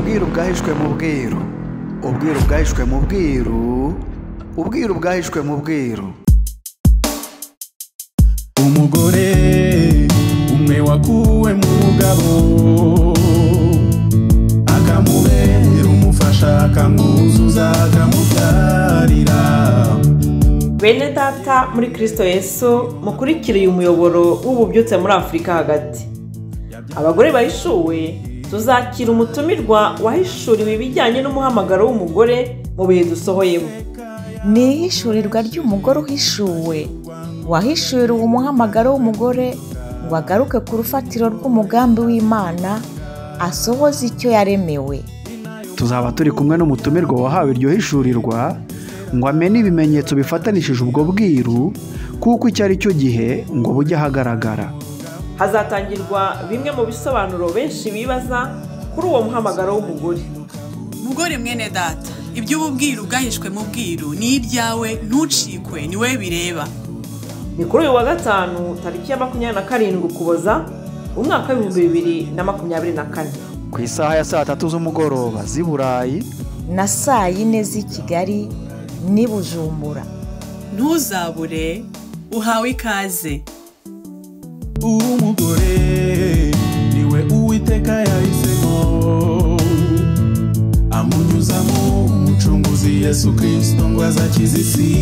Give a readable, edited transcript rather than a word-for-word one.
Ubwiru bwahishwe mu bwiru, ubwiru bwahishwe mu bwiru, ubwiru bwahishwe mu bwiru. Umugore umwe wakuwe mu mugabo akamubera umufasha, akamwuzuza, akamubyarira. Bene data muri Kristo Yesu, mukurikire uyu muyoboro w'ububyutse muri Afurika hagati. Abagore bahishuwe tuzakira umutumirwa wahishuriwe ibijyanye n'umuhamagaro w'umugore mu bihe dusohoyemo. Ni ihishurirwa ry'umugore uhishuwe wahishuriwe umuhamagaro w'umugore ngo agaruke ku rufatiro rw'umugambi w'Imana, asohoze icyo yaremewe. Tuzaba turi kumwe n'umutumirwa wahawe iryo hishurirwa ngo amenye ibimenyetso bifatanishije ubwo bwiru, kuko icyo ari cyo gihe ngo bujye ahagaragara. Hazatangirwa bimwe mu bisobanuro benshi bibaza kuri uwo muhamagaro w'umugore. Mugore mwene data, iby'ubu bwiru bwahishwe mu bwiru ni ibyawe, ntucikwe, ni we bireba. Ni kuri uyu wa gatanu tariki ya 27 Ukuboza umwaka w'2024, ku isaha ya 3:00 z'umugoroba z'i Burayi na 4:00 z'i Kigali n'i Bujumbura. Ntuzabure, uhawe ikaze. Umugore niwe Uwiteka yahisemo, amunyuzamo Umucunguzi Yesu Kristo ngo azakize isi.